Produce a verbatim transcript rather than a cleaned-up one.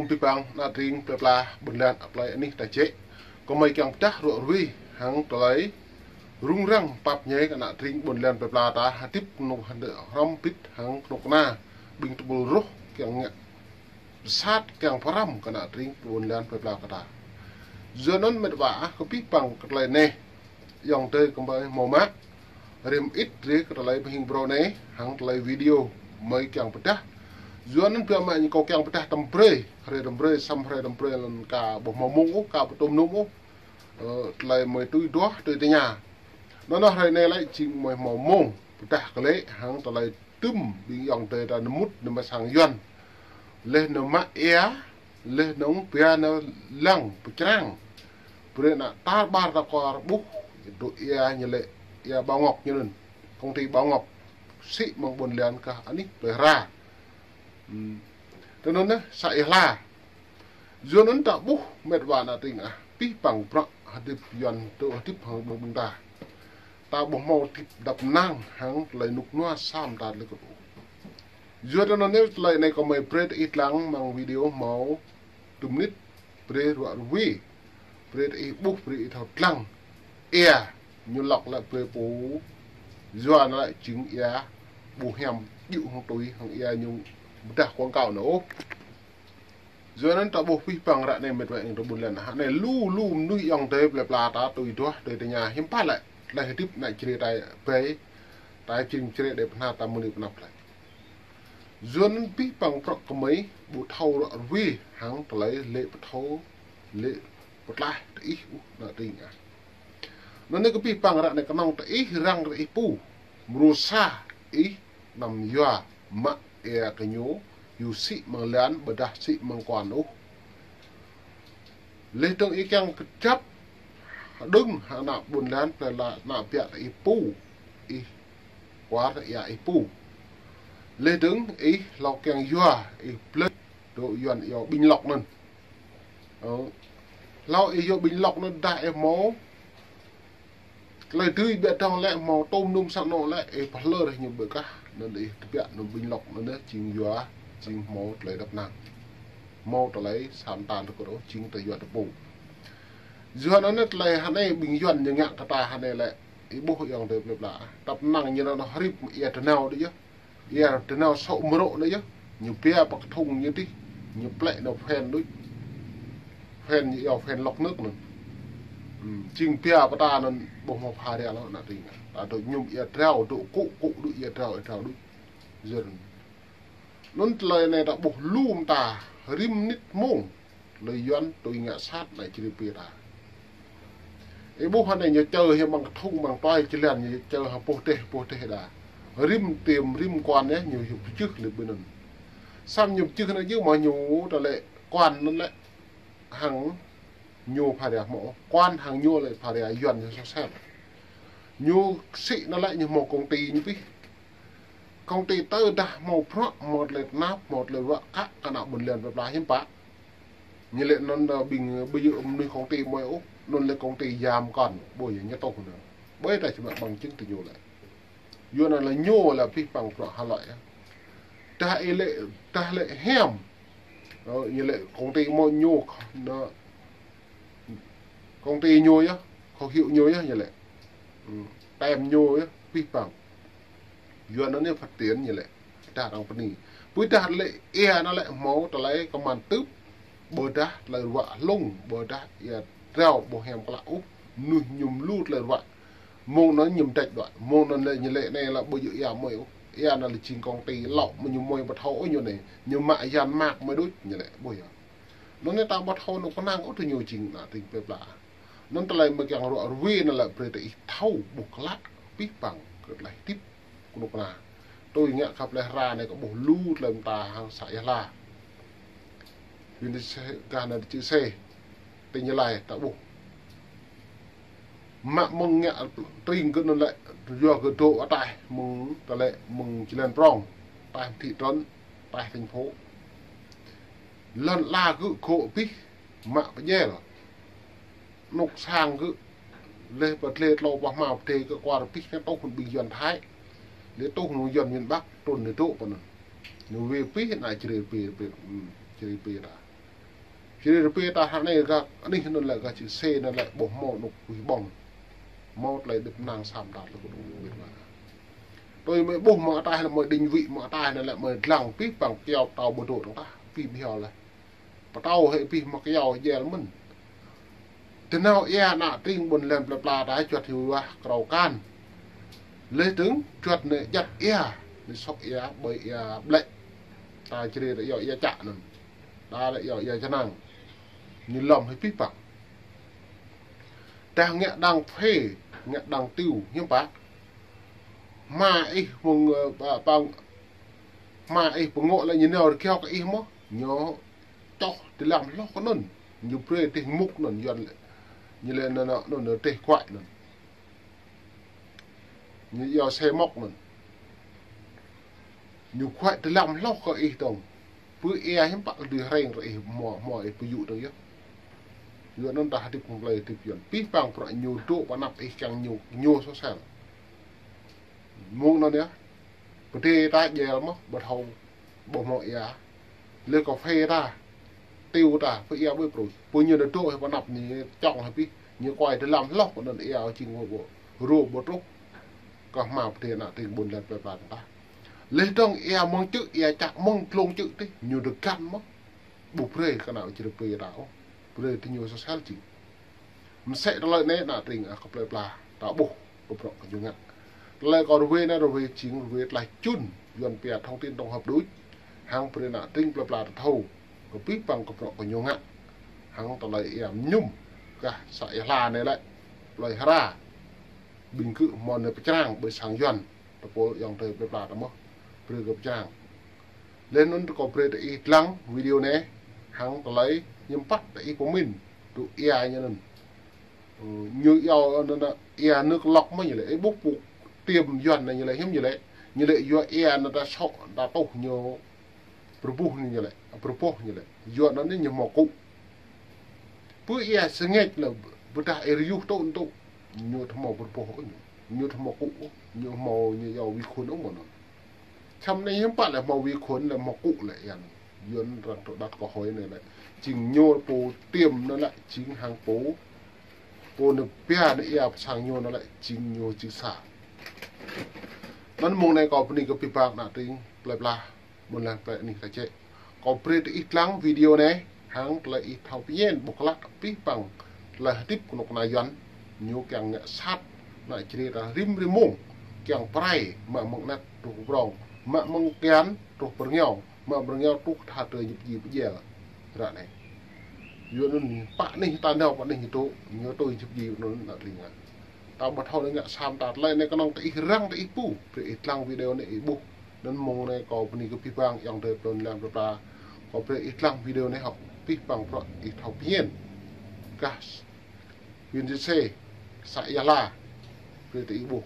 Abih bang ană tring plơi pla ƀôn lan plơi anih ta jĕ. Kơmơi kiăng pơdah ruă ruih hăng tơlơi rŭng răng pap ñai kơ ană tring ƀôn lan plơi pla ta hơdip kơnuk hơdip hrŏm bit hăng kơnuk kơna ƀing tơpul rŏh kiăng ngă sat kiăng pơrăm kơ ană tring ƀôn lan plơi pla kơ ta. Yua anŭn mĕt wa ah, kơ abih bang kơ tơlơi anai, ayŏng adơi kơmơi hmâo mă rĭm ĭt rai kơ tơlơi pơhing brơi anai hăng tơlơi video mơi kiăng pơdah. Yua anŭn biă mă ñu kâo kiăng pơdah tơm brơi, hrơi tơm brơi, săm hrơi tơm brơi lŏn ka ƀu hmâo mông ôh, ka ƀu tôm nôm ôh. Ơ, tơlơi mơi tui duah, tui tơña. Anŭn hrơi anai lĕ jing mơi hmâo mông pơdah kơ lĕ hăng tơlơi tŭm ƀing ayŏng adơi ta nơmŭt nơmă sang Yuan. Laih nơmă ia, laih nơ̆ng pia nơ̆ng lăng pơčrang. Brơi ană tar ƀar ta kuar ƀuh, tŭ ia ñu lĕ ia Bảo Ngọc ñu anŭn. Công ty Bảo Ngọc sĭ mơ̆ng ƀôn lan kah anih plơi Hra. Hm. Tui anŭn neh, sa ia hla. Yua anŭn ta ƀuh mĕt wa ană tring ah, abih bang bruă hơdip Yuan tŭ hơdip hăng ƀôn ƀing ta. Ta ƀu hmâo hơdip dăp năng hăng tơlơi rơnŭk rơnua sam ta tơlơi kơt ôh. Yua tui anŭn neh tơlơi anai kơmơi brơi tơ ih lăng mơ̆ng video hmâo dua mơnit, brơi ruă ruih, brơi tơ ih ƀuh, brơi ih thâo lăng. Ia ñu lŏk lĕ brơi pô, yua anŭn lĕ jing ia ƀu hiam djơ̆ hăng tui hăng ia ñu pơdah quảng cáo anŭn ôh. Yua anŭn ta ƀuh abih bang ră anai mĕt wa ayŏng adơi ƀôn lan. Hă anai lu lu mơnuih ayŏng adơi plơi pla ta tui duah, tui tơña hiư̆m pă lĕ tơlơi hơdip ană Jrai ta ƀai, ta jing Jrai đe pơhna ta mơni pơnăp lĕ. Yua anŭn abih bang bruă kơmơi ƀu thâo ruă ruih hăng tơlơi lĕ pơthâo, lĕ pơtlaih tơ ih ôh ană tring ah. Anŭn neh kơ abih bang ră anai kơnơ̆ng tơ ih răng tơ ih pô. Mrô sa ih anăm yua mă ia kơ ñu, yua sĭ mơ̆ng lan, ƀôdah sĭ mơ̆ng kuan ôh. Laih dơ̆ng ih kiăng kơjăp hơđơ̆ng hăng ană ƀôn lan plơi pla, ană biă tơ ih pô, ih kuar tơ ia ih pô. Laih dơ̆ng ih hlâo kiăng yua, ih blơi dŏ Yuan iâu bình luận anŭn. Ơ. Hlâo ih iâu bình luận anŭn dah ih hmâo tơlơi dưi biă dơ̆ng lĕ hmâo tôm nôm sang anŏ lĕ ih pơhlơr ñu ƀơi kah, anŭn ih tơbiă anŭn bình luận anŭn neh jing yua, jing hmâo tơlơi dăp năng. Hmâo tơlơi sam tan tơ kơt ôh, jing tơ yua tơ pô. Yua anŭn neh tơlơi hă anai ƀing Yuan ñu ngă kơ ta hă anai lĕ, ih ƀuh ayŏng adơi plơi pla. Dăp năng ñu anŭn hrip ia tơnao đôč yơh. Ia tơnao sŏ mrŏ anŭn yơh. Ñu pia pơ kơthŭng ñu tih. Ñu plĕ anŭn phên đôč. Phên ñu iâu phên lọc nước anŭn. Hm, jing pia pơ ta anŭn ƀu hmâo pha ria lŏ ană tring. Ta dŏ mơñum ia drao, dŏ kŭ kŭ đôč ia drao, ia drao đôč. Yua anŭn. Anŭn tơlơi anai ta ƀuh lu mơta, rĭm mơnit mông. Tơlơi Yuan tui ngă sat ană Jrai ƀai ta. Ih ƀuh hă anai ñu čơ hĭ mơ̆ng kơthŭng mơ̆ng tuai jơlan ñu čơ hă pôh teh, pôh teh đa. Rĭm tiêm, rĭm kuan yơh ñu hyu pơjưh lĕ ƀơi anŭn. Sam ñu pơjưh anŭn jưh mơ̆ ñu tơlơi kuan anŭn lĕ hăng ñu pha ria hmâo. Kuan hăng ñu lĕ pha ria Yuan ñu soh sel. Ñu sĭ anŭn lĕ ñu hmâo công ty ñu pih. Công ty tơdah hmâo bruă, hmâo tơlơi tơnap, hmâo tơlơi ruă kă kơ ană ƀôn lan plơi pla hiư̆m pă. Ñu lĕ anŭn, ơ, ƀing, ƀing ƀu djơ̆ mơnuih công ty mơi ôh, anŭn lĕ công ty yam kơn, ƀu djơ̆ ñu tŏh anŭn. Ƀơi ta či mă bằng chứng tơ ñu lĕ. Yua anŭn lĕ ñu lĕ abih bang bruă hơlơi ah. Dah ih lĕ, dah lĕ hiam. Ơ, ñu lĕ công ty mơi ñu, anŭn công ty ñu yơh, khẩu hiệu ñu yơh ñu lĕ. Hm, tem ñu yơh, abih bang. Yua anŭn ñu phát triển ñu lĕ. Dah arăng bơni. Ƀôdah lĕ ia anŭn lĕ hmâo tơlơi kơman tưp. Ƀôdah tơlơi ruă hlung, ƀôdah ia drao ƀu hiam klă ôh. Mơnuih mơñum lu tơlơi ruă. Mông anŭn mơñum đĕč đuaĭ. Mông anŭn lĕ ñu lĕ anai lĕ ƀu djơ̆ ia mơi ôh. Ia anŭn lĕ jing công ty lŏ mơñum mơi ƀu thâo ôh ñu anai. Ñu mă yan mă mơi đôč ñu lĕ ƀu djơ̆. Anŭn neh ta ƀu thâo anŭn kơnang ôh tơ ñu jing ană tring plơi pla. Anŭn tơlơi mơi kiăng ruă ruih anŭn lĕ brơi tơ ih thâo ƀuh klă abih bang kơ tơlơi hơdip kơnuk kơna. Tui ngă kơ plơi Hra anai kơ ƀuh lu tơlơi mơta hăng sa ia hla. Yua anŭn se, gah anŭn čư̆ se. Tơ Gia Lai ta ƀuh. Mă mơ̆ng ngă tring kơ anŭn lĕ, yua kơ dŏ ataih mơ̆ng tơlơi mơ̆ng jơlan prong. Ataih thị trấn, ataih thành phố. Lŏn ala gơ̆ gŏ abih, mă pơdjel. Anŏ sang gơ̆, laih pơ dlê tlâo pă hmâo pơdjel gơ̆ kuar abih kơ tŏh hăng ƀing Yuan Thái. Lĕ tŏh hăng Yuan miền Bắc, trŭn lĕ dŏ pơ anŭn. Ñu wai abih ană Jrai ƀai, ƀai, hm, Jrai ƀai ta. Jri rơbê ta hră anai gah anih anŭn lĕ gah čih sĕ anŭn lĕ ƀuh hmâo anŏ kuih ƀơ̆ng. Hmâo tơlơi hơdip năng sa mơta tơlơi kơđung ƀit wa. Tui mơi ƀuh mơ̆ng ataih lĕ mơi đing wĭ mơ̆ng ataih anŭn lĕ mơi dlăng pih păng kyâo pơtâo ƀu dŏ dơ̆ng tah pih ƀiă lĕ. Pơtâo hĕ pih mă kyâo jel mơ̆n. Tơ nao ia ană tring ƀôn lan plơi pla ta čuăt hyu wah krao kan. Leh dơ̆ng čuăt nĕ jăt ia, nĕ sŏk ia, ƀơi ia ƀlĕ. Ta čri ta iâu ia čă anŭn. Ta lĕ iâu ia čơnăng. Ñu lŏm hĕ pih păng. Tah ngă đang phê, ngă đang tiu, hiư̆m pă. Hma ih mơ̆ng, ơ, pă-, păng, hma ih pơngŏ lĕ ñu nao rơkiao kơ ih mơ̆. Ñu čoh tơlăm hloh kơ anŭn. Ñu brơi tih mŭk anŭn, Yuan lĕ. Ñu lĕ anŭn, anŭn, anŭn tih kuai anŭn. Ñu iâu sĕ mŏk anŭn. Ñu kuai tơlăm hloh kơ ih dơ̆ng. Pơ ia hiư̆m pă kơ dưi hrĕng rơ ih hmua, hmua ih pơyŭ dơ̆ng yơh. Yua anŭn ta hơdip hăng tơlơi hơdip Yuan. Pih păng prăk ñu dŏ pơ anăp ih kiăng ñu, ñu sosel. Mơ̆ng anŭn yơh. Pơdê ta jel mơ̆, ƀu thâo, ƀu hmâo ia. Lĕ kơ phê ta, tiu ta, phê ia ƀơi prui. Pơ ñu dŏ hĕ pơ anăp ñu čŏng hĕ pih, ñu kuai tơlăm hloh kơ anŭn ia čing ƀu, ƀu, rô ƀu truh. Kơ hma pơdê ană tring ƀôn lan plơi pla ta. Leh dơ̆ng ia mơ̆ng čư̆, ia čă mơ̆ng tlông čư̆ tih, ñu dơgăn mơ̆. Ƀu brơi kơ ană čri pê ta ôh. Brơi tơ ñu sosel čing. Mơsĕ tơlơi anai ană tring ah kơ plơi pla ta ƀuh kơ prăk kơ ñu ngă. Tơlơi kâo rơwê anai rơwê jing rơwê tơlơi čun Yuan pia thông tin tổng hợp đôč. Hăng brơi ană tring plơi pla ta thâo kơ pih păng kơ prăk kơ ñu ngă. Hăng tơlơi ia mơñum gah să ia hla anai lĕ. Plơi Hra. Ƀing gơ̆ hmâo nao pơčrang ƀơi sang Yuan. Tơpul ayŏng adơi plơi pla ta mơ̆. Brơi gơ̆ pơčrang. Leh anŭn kâo brơi ta ih dlăng video anai, hăng tơlơi hiư̆m pă ta ih pơmĭn, tŭ ia ñu anŭn. Ơ, ñu iâu anŭn ia nước lọc mơ̆ ñu lĕ, ih ƀuh pô tiêm Yuan anŭn ñu lĕ, hiư̆m ñu lĕ, ñu lĕ yua ia anŭn ta sŏk, ta tuh ñu pơrơbuh ñu lĕ, pơrơbuh ñu lĕ. Yua anŭn ñu hmâo kŭ. Pơ ia sơngač lĕ, ƀôdah ih rơyuh tŭ tŭ, ñu ƀu hmâo pơrơbuh ôh ñu, ñu ƀu hmâo kŭ ôh, ñu hmâo ñu iâu vi khuẩn ôh mơ̆n. Čăm anai hiư̆m pă lĕ hmâo vi khuẩn lĕ hmâo kŭ lĕ ia anŭn. Yuan arăng tơdăt kơ hơi anai lĕ. Jing ñu pô tiêm anŭn lĕ, jing hăng pô. Pô nao pia nao ia pơ sang ñu anŭn lĕ, jing ñu jing sa. Anŭn mơ̆ng anai kâo bơni kơ pih păng ană tring plơi pla. Ƀôn lan plơi anih ta čĕ. Kâo brơi ta ih dlăng video anai, hăng tơlơi ih thâo pơñen ƀuh klă pih păng tơlơi hơdip kơnuk kơna Yuan, ñu kiăng ngă sat, ană čri ta rĭm rĭm mông, kiăng pơrai, mă mơ̆ng anet truh pơ prong, mă mơ̆ng kian truh pơ rơngiao, mă pơ rơngiao truh tha tơ ñŭp ji pơjel. Ră anai. Yua anŭn pă anih ta nao pă anih ñu dŏ, ñu tui ñŭp ji anŭn ană tring ah. Ta ƀu thâo anai ngă sa mơta tơlơi anai kơnơ̆ng ta ih răng ta ih pu. Brơi ih dlăng video anai ih ƀuh. Anŭn mơ̆ng anai kâo bơni kơ pih păng ayŏng adơi ƀôn lan plơi pla. Kâo brơi ih dlăng video anai hŏk pih păng prăk ih thâo pơñen. Gah huyện Chư Sê, să Ia Hla. Brơi ta ih ƀuh.